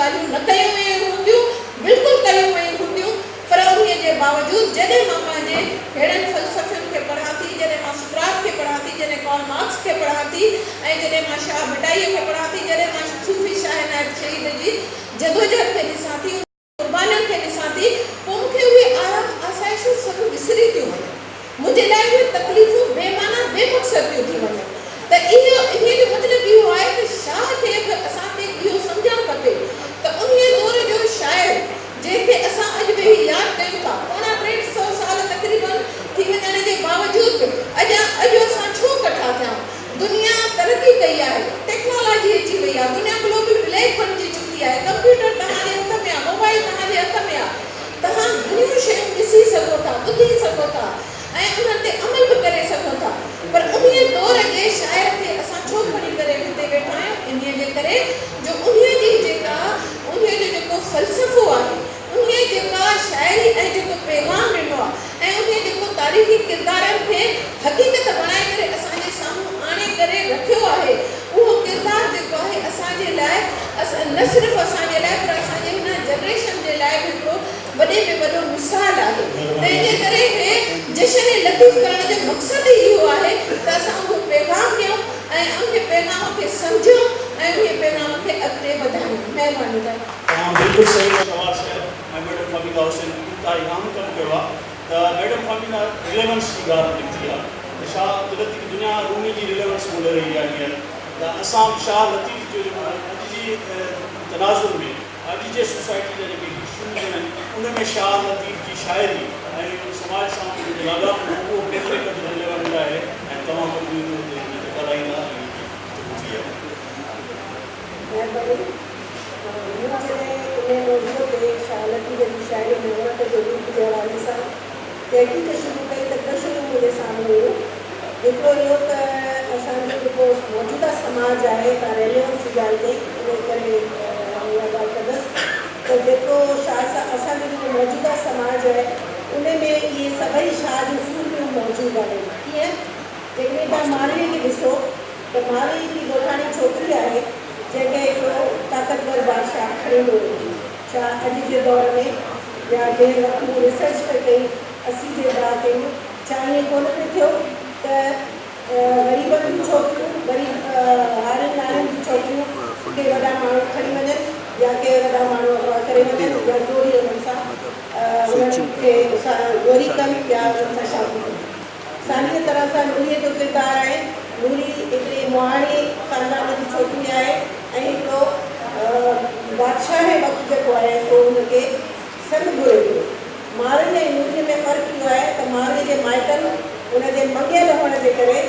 ڳالهيون نه ڪيون ويون هونديون، بلڪل ڪيون ويون هونديون، پر انهيء جي باوجود جڏهن مان پنهنجي ههڙن فلسفين کي پڙهان ٿي، جڏهن مان سقراط کي پڙهان ٿي، جڏهن ڪارل مارڪس کي پڙهان ٿي ۽ جڏهن مان شاهه ڀٽائيء کي پڙهان ٿي، جڏهن مان صوفي شاهه عنايت شهيد جي جدوجهد کي ڏسان ٿي، قربانين کي ڏسان ٿي، پوء مون کي اهي آرام آسائشون سڀ وسري ٿيون وڃن. منهنجي لاء اهي تڪليفون بي معنيٰ بي مقصد ٿيون ٿي وڃن. ته اهو انهيء جو مطلب اهو آهي ته شاهه کي به اسان کي اهو سمجهڻ کپي ته انهيء دور جو شاعر جنهن کي اسان اڄ ويهي ياد ڪيون ٿا، پوڻا ٽيهه سئو سال تقريباً ٿي وڃڻ جي باوجود به اڄان اڄ اسان ڇو ڪٺا ٿيا آهيون؟ دنيا ترقي ڪئي آهي، ٽيڪنالاجي اچي وئي آهي، دنيا گلوبل وليج بڻجي چڪي آهي، ڪمپيوٽر توهان جي هٿ ۾ آهي، موبائل توهان جي هٿ ۾ آهي، توهان گهڻيون شيون ڏسي سگهو ٿا، ٻڌي سگهو ٿا ۽ انهن تي عمل به ڪري سگهو ٿا، پر انهيء دور جي شاعر کي اسان ڇو کڻي ڪري هتي ويٺا آهيون؟ انهيء جي ڪري جو انهيء جي جيڪا انهيء جو جيڪو فلسفو آهي، انهيء جيڪا شاعري ۽ جيڪو پيغام ڏنو آهي ۽ انهيء جيڪو تاريخي ڪردارن کي حقيقت بڻائي ڪري اسان جي سامهون آڻي ڪري رکيو آهي، اهو ڪردار جيڪو آهي اسان جي لاء نه صرف اسان جي لاء پر اسان جي هن جنريشن جي لاء به هڪڙو وڏي ۾ وڏو مثال آهي. تنهن جي ڪري هي جشن لطيف ڪرڻ جو مقصد ئي اهو آهي ته اسان اهو پيغام ڏيون ۽ انهي پيغام کي سمجهون ۽ انهي پيغام کي اڳتي وڌايون. مهرباني. توهان بلڪل صحيح چيو شهباز صاحب ۽ ميڊم فهميده حسين انتهائي اهم ڪم ڪيو آهي ته ميڊم فهميده رليونس جي ڳالهه نڪتي آهي ته شاهه عبداللطيف دنيا رومي جي رليونس ڳولي رهي آهي هينئر ته اسان به شاهه لطيف جو جيڪو اڄ جي تناظر ۾ اڄ جي سوسائٽي جا جيڪي اشوز آهن ان ۾ شاهه لطيف جي شاعري ۽ سماج سان ان جو لاڳاپو اهو ڪيتري قدر رليونٽ آهي ۽ توهان مجموعي طور تي ان تي ڳالهائيندا ۽ گفتگو ٿي آهي. مهرباني. مون جڏهن انهيء موضوع تي شاهه لطيف جي شاعريء ۾ عورت جو روپ جي حوالي سان تحقيق شروع ڪئي ته ٻه شيون منهنجي سامهون هيون. هڪڙو اهو ته اسان جو جيڪو موجوده سماج آهي، تان ريليونس جي ڳالهه ڪئي، انهيء ڪري آئون اها ڳالهه ڪندس ته جيڪو شاهه صاحب اسان جو جيڪو موجوده سماج آهي، ان ۾ اهي سڀئي شاهه جون سورميون موجود آهن. ڪيئن؟ جيڪڏهن توهان مارويء کي ڏسو ته ماروي هڪڙي ڳوٺاڻي ڇوڪري آهي، جنهن کي هڪڙو طاقتور بادشاهه کڻي ٿو وڃي. ڇا اڄ جي دور ۾ يا جنهن وقت مون ريسرچ پئي ڪئي 80 جي ڏهاڪي ۾ ڇا ائين ڪونه پئي ٿيو ته غريبن جون ڇوڪريون، غريب هارين نارين جون ڇوڪريون ڪي وڏا ماڻهو کڻي وڃن يا ڪي وڏا ماڻهو اغوا ڪري وڃن يا زوري انهن سان انهن کي زوري ڪن يا انهن سان شادي ڪن. ساڳيء طرح سان نوريء جو ڪردار آهي. نوري هڪڙي مهاڻي خاندان جي ڇوڪري آهي ۽ هڪڙو بادشاهه وقت جيڪو آهي سو هن کي سڱ گهري ٿو. ماروي ۽ نوريء ۾ فرق اهو آهي ته ماروي جي مائٽن هن جي مڱيل هئڻ جي ڪري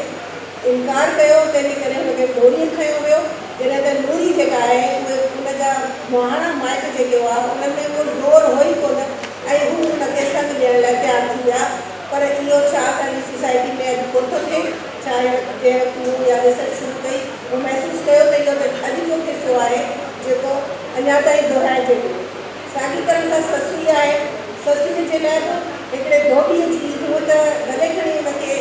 انڪار ڪيو، تنهن جي ڪري هن کي زوريء کنيو ويو، جڏهن ته نوري جيڪا آهي اهي ان جا مهاڻا مائٽ جيڪي هئا انهن ۾ اهو زور هو ئي ڪونه ۽ هو هن کي سڱ ڏيڻ لاء تيار ٿي ويا. پر اهو ڇا اسان جي سوسائٽي ۾ اڄ ڪونه ٿو ٿئي؟ ڇا هن جنهن وقت مون اها ريسرچ شروع ڪئي، مون محسوس ڪيو ته اهو ته اڄ جو قصو آهي، جيڪو اڃا تائين دهرائجي پيو. ساڳي طرح سان سسئي آهي. سسئيء جي لاء به هڪڙي ڌوٻيء جي هونء ته ڀلي کڻي ان کي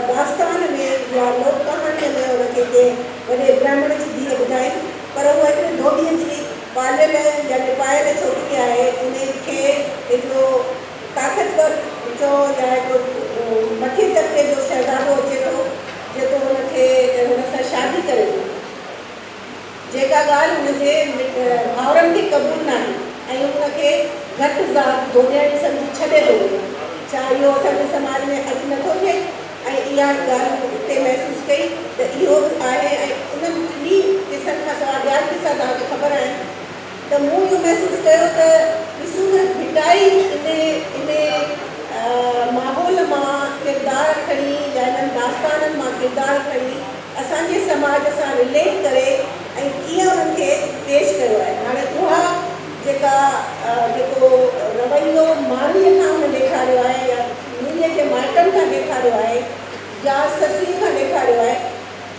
داستان ۾ يا لوڪ ڪهاڻيء ۾ ان کي ڪنهن وڏي برهمڻ جي ڌيء ٻڌائين، پر هوء هڪڙي ڌوٻيء جي پاليل يا نپايل ڇوڪري آهي. ان کي هڪڙو طاقتور چئو يا هڪڙو مٿين طبقي جو شهزادو اچي ٿو جيڪو هن کي هن سان شادي ڪري ٿو جيڪا ڳالهه هن جي ڀائرن کي قبول ناهي ۽ هن کي گهٽ ذات ڌوٻياڻي سمجهي ڇڏي ٿو وڃي. ڇا اهو اسان جي سماج ۾ اڄ نٿو ٿئي؟ ۽ اها ڳالهه مون اتي محسوس ڪئي ته اهو به آهي ۽ انهن ٽنهي قصن کان سواء ٻيا به قصا توهان کي خبر آهن. ته مون اهو محسوس ڪيو ته ڏسون نه ڀٽائي انهي انهي ماحول مان ڪردار کڻي يا انهن داستانن مان ڪردار کڻي اسان جي سماج سان رليٽ ڪري ۽ ڪيئن انهن کي پيش ڪيو آهي. هاڻي اها جيڪا جيڪو رويو مارويء کان هن ڏيکاريو آهي يا نوريء جي مائٽن کان ڏيکاريو آهي يا سسئيء کان ڏيکاريو آهي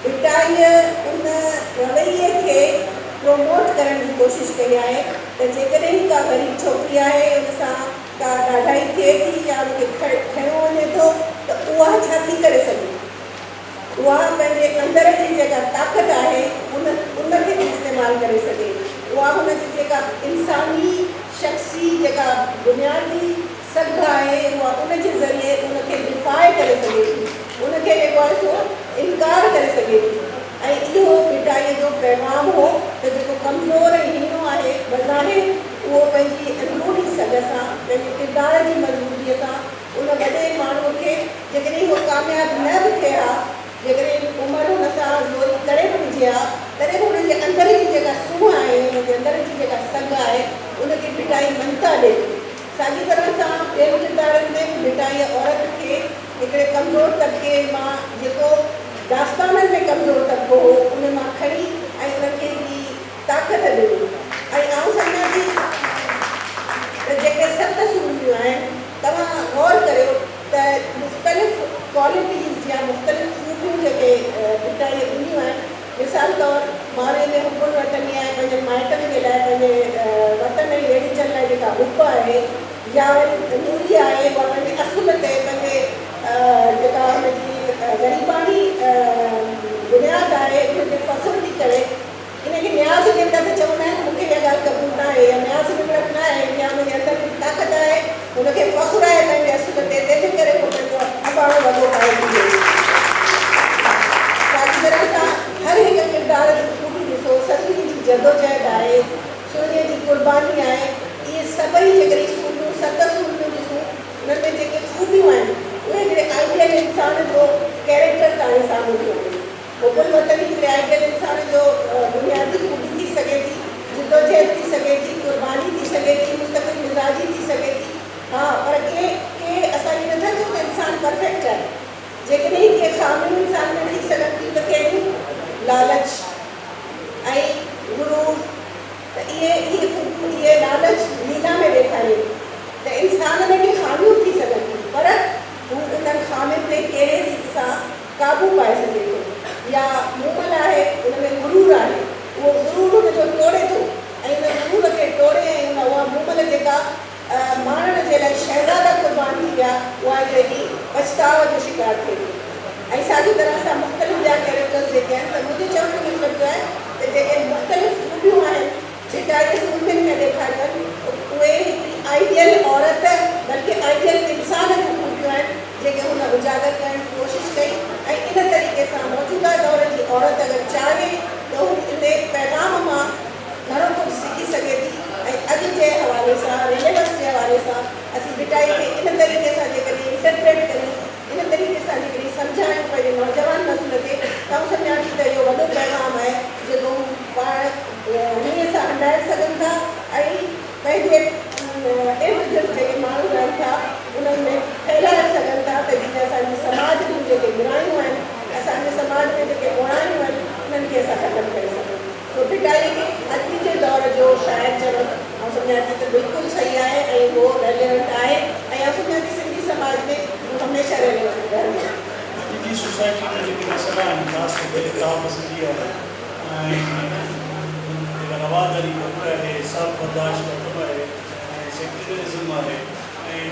ڀٽائيء ان رويي کي پروموٽ ڪرڻ جي ڪوشش ڪئي آهي ته جيڪڏهن ڪا غريب ڇوڪري آهي ان سان ڪا ڏاڍائي ٿئي ٿي يا ان کي کنيو وڃي ٿو ته اها ڇا ٿي ڪري سگهي؟ اها پنهنجي اندر جي جيڪا طاقت آهي ان ان کي به استعمال ڪري سگهي. اها هن هن جي جيڪا انساني شخصي جيڪا بنيادي سگهه آهي اها ان جي ذريعي ان کي ڊفاء ڪري سگهي ٿي، ان کي جيڪو آهي سو انڪار ڪري سگهي ٿي ۽ اهو ڀٽائيء جو پيغام هو ته جيڪو ڪمزور ۽ هيڻو آهي بظاهر اهو پنهنجي اندروني سگهه سان، پنهنجي ڪردار جي مضبوطيء سان ان وڏي ماڻهوء کي جيڪڏهن اهو ڪامياب نه به ٿئي ها، جيڪڏهن عمر هن سان زوري ڪري به وجهي ها، تڏهن به هن جي اندر جي جيڪا سونهن آهي، هن جي اندر جي جيڪا سگهه آهي، ان کي ڀٽائي مڃتا ڏئي ٿو. ساڳي طرح سان ٻين ڪردارن ۾ به ڀٽائيء عورت کي هڪڙي ڪمزور طبقي مان جيڪو داستانن ۾ ڪمزور طبقو هو، ان مان کڻي ۽ ان کي هڪڙي طاقت ڏني ۽ آئون سمجهان ٿي ته جيڪي ست سورميون آهن، توهان غور ڪريو ته مختلف ڪوالٽيز يا مختلف خوبيون جيڪي ڀٽائيء ڏنيون آهن، مثال طور مارئي ۾ حب الوطني آهي، پنهنجن مائٽن جي لاء پنهنجي وطن ۽ ويڙهيچن لاء جيڪا حب آهي يا وري نوري آهي اها پنهنجي اصل تي پنهنجي جيڪا هن جي غريباڻي بنياد آهي ان تي فخر ٿي ڪري. ان کي نياز نمرت چوندا آهن، مون کي اها ڳالهه قبول نه آهي، اها نياز نمرت نه آهي، اها هن جي اندر ۾ طاقت آهي، هن کي فخر آهي پنهنجي اصل تي، تنهن جي ڪري هو پنهنجو اباڻو وڳو پائي بيهي ٿي. ساڳي طرح سان هر هڪ ڪردار جون خوبيون ڏسو، سسئي جي جدوجهد آهي، سهڻيء جي قرباني آهي، اهي سڀئي جيڪڏهن سورميون ست سورميون ڏسون، انهن ۾ جيڪي خوبيون آهن، اهي هڪڙي آئيڊيل انسان جو ڪيريڪٽر توهان جي سامهون ٿيون آڻين. حب الوطني هڪڙي آئيڊيل انسان جو بنيادي خوبي ٿي سگهي ٿي، جدوجهد ٿي سگهي ٿي، قرباني ٿي سگهي ٿي، مستقل مزاجي ٿي سگهي ٿي. ها پر ڪي ڪي اسان ائين نٿا چئون ته انسان پرفيڪٽ آهي. جيڪڏهن ڪي خاميون انسان ۾ ٿي سگهن ٿيون ته ڪهڙيون؟ لالچ ۽ غرور ته اهي اهي خوبيون اهي لالچ ليلا ۾ ڏيکاري ٿي ته انسان ۾ ڪي خاميون ٿي سگهن ٿيون پر هو انهن خامين تي ڪهڙي ريت سان قابو پائي سگهي ٿو يا مومل آهي ان ۾ غرور آهي اهو غرور هن جو ٽوڙي ٿو ۽ ان غرور کي ٽوڙي ۽ ان اها مومل جيڪا ماڻڻ جي لاء شهزادا قربان ٿي ويا اها هڪڙي ڏينهن پڇتاء جو شڪار ٿئي ٿي ۽ ساڳي طرح سان مختلف ٻيا ڪيريڪٽرز جيڪي آهن ته منهنجي چوڻ جو مطلب اهو آهي ته جيڪي مختلف خوبيون آهن ڀٽائيء سورمين ۾ ڏيکاريون آهن، اهي هڪڙي آئيڊيل عورت بلڪه آئيڊيل انسان جون خوبيون آهن، جيڪي هن اجاگر ڪرڻ جي ڪوشش ڪئي ۽ ان طريقي سان موجوده دور جي عورت اگر چاهي ته هو انهي پيغام مان گهڻو ڪجهه سکي سگهي ٿي ۽ اڄ جي حوالي سان ريليونس جي حوالي سان اسين ڀٽائي کي ان طريقي سان جيڪڏهن انٽرپريٽ ڪريون، ان طريقي سان جيڪڏهن سمجهايون پنهنجي نوجوان نسل کي ته آئون سمجهان ٿي ته اهو وڏو پيغام آهي جيڪو هو پاڻ انهيء سان هنڊائي سگهن ٿا ۽ پنهنجي ارد گرد جيڪي ماڻهو رهن ٿا انهن ۾ ڦهلائي سگهن ٿا ته جيئن اسان جي سماج جون جيڪي برايون آهن اسان جي سماج ۾ جيڪي اوڻايون آهن انهن کي اسان ختم ڪري سگهون. سو ڀٽائيء کي اڄ جي دور جو شاعر چوڻ آئون سمجهان ٿي ته بلڪل صحيح آهي ۽ اهو ريليونٽ آهي ۽ آئون سمجهان ٿي سنڌي سماج ۾ اهو هميشه ريليونٽ رهندو. اڄ جي سوسائٽي ۾ جيڪي مسئلا آهن خاص طور تي انتها پسندي آهي ۽ جيڪا رواداري گهٽ آهي، سلف برداشت ختم آهي ۽ سيڪيولرزم آهي ۽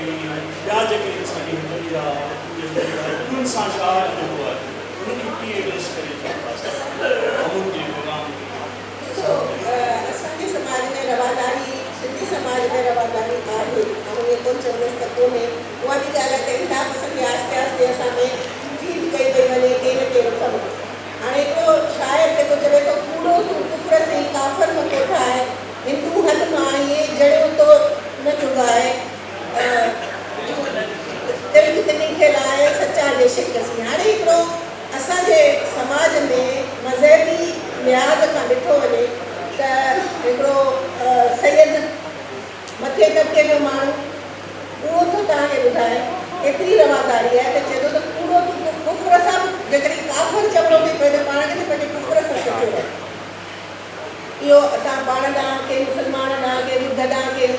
ٻيا جيڪي انساني حقن جا عورتن جي حقن جا انهن سان شاهه جيڪو آهي ان کي ڪيئن ايڊريس ڪري ٿو خاص طور تي امن جي پيغام کي ڏسو اسان جي سماج ۾ رواداري سنڌي سماج ۾ رواداري آهي آئون ائين ڪونه چوندس ته ڪونهي اها به ڳالهه آهي ته انتها پسندي آهستي آهستي اسان ۾ فيڊ ڪئي پئي وڃي ڪنهن نه ڪنهن رخ ۾ هاڻي هڪڙو شاعر جيڪو چوي ٿو ڪوڙو تون ڪفر سين ڪافر م ڪوٺاء هندو حد مان ائين جڙيو تو نه جڳاء تلڪ تنهن کي لاء سچا جي شڪ سين هاڻي هڪڙو اسان جي سماج ۾ مذهبي لحاظ کان ڏٺو وڃي ته هڪڙو سيد مٿئين طبقي جو ماڻهو اهو ٿو توهان کي ٻڌائي ايتري رواداري آهي ته چئي ٿو ته ڪوڙو تون ڪفر سان به جيڪڏهن ڪافر چوڻو ٿي پئي ته پاڻ کي ته پنهنجي ڪفر سان سچو رهه. اهو اسان پاڻ ڏانهن، ڪنهن مسلمان ڏانهن، ڪنهن ٻڌ ڏانهن، ڪنهن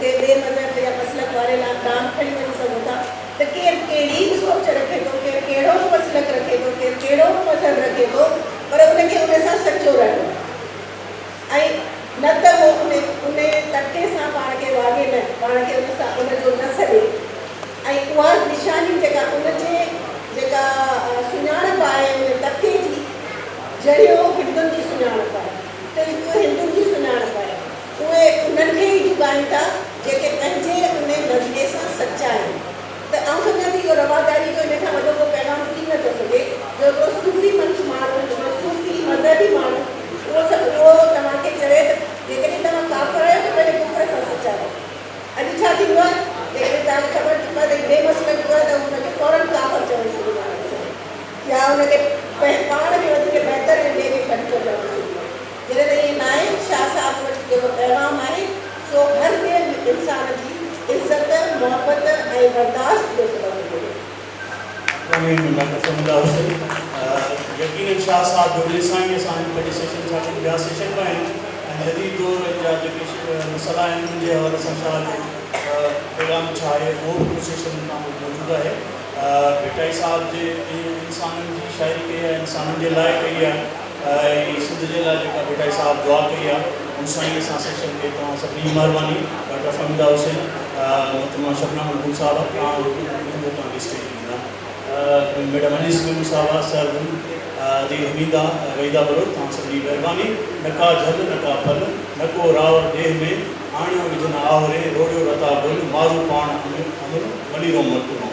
ڪنهن ٻئي مذهب يا مسلڪ واري ڏانهن کڻي وڃي سگهون ٿا ته ڪير ڪهڙي به سوچ رکي ٿو، ڪير ڪهڙو به مسلڪ رکي ٿو، ڪير ڪهڙو به مذهب رکي ٿو پر ان کي ان سان سچو رهڻو آهي ۽ نه ته اهو ان ان طبقي سان پاڻ کي واڳي نه، پاڻ کي ان سان ان جو نه سڏي ۽ اها نشاني جيڪا ان جي جيڪا سڃاڻپ آهي ان طبقي جي جڙيو هندن جي سڃاڻپ آهي، تلڪ هندن جي سڃاڻپ آهي. ڳائين ٿا جيڪي پنهنجي انهي نظريي سان سچا آهن ته آئون سمجهان ٿي اهو رواداري جو ان کان وڏو ڪو پيغام ٿي نه ٿو سگهي جو هڪڙو صوفي منش ماڻهو هڪڙو صوفي مذهبي ماڻهو اهو سڀ اهو توهان کي چوي ته جيڪڏهن توهان ڪافر آهيو ته پنهنجي ڪفر سان سچا رهو. اڄ ڇا ٿيندو آهي جيڪڏهن توهان کي خبر ٿي پوي ته هي ٻئي مسلڪ جو آهي ته هن کي فورن ڪافر چوڻ شروع ڪري ڏيندا آهن يا هن کي پاڻ کي وڌيڪ بهتر ۽ ٻئي کي گهٽ ٿو چوڻ شروع ڪري. جڏهن ته ائين ناهي، شاهه صاحب وٽ جيڪو پيغام آهي سو هر ٻئي انسان جي عزت، محبت ۽ برداشت جو سبق هوندو هو. آمين ڊاڪٽر فهميده حسين يقينن شاهه صاحب جو ان سان ئي اسان هن پنهنجي سيشن سان گڏ ٻيا سيشن به آهن ۽ جديد دور جا جيڪي مسئلا آهن انهن جي حوالي سان شاهه جو پيغام ڇا آهي اهو به هڪڙو سيشن توهان وٽ موجود آهي ڀٽائي صاحب جي انسانن جي شاعري ڪئي آهي انسانن جي لاء ڪئي آهي ۽ سنڌ جي لاء جيڪا ڀٽائي صاحب دعا ڪئي آهي ان سان ئي اسان سيشن کي توهان سڀني جي مهرباني ڊاڪٽر فهميده حسين محترمه شبنم الگل صاحبه توهان جو توهان کي اسٽيج ڏيندا ميڊم انيس ميمڻ صاحبه سر ادي حميده وحيده بلوچ توهان سڀني جي مهرباني نه ڪا جهل نه ڪا پل نه ڪو راور ڏيهه ۾ آڻيو وجهه نه آهوري روڙيو رتا گل مارو پاڻ امل مليرو ملڪ.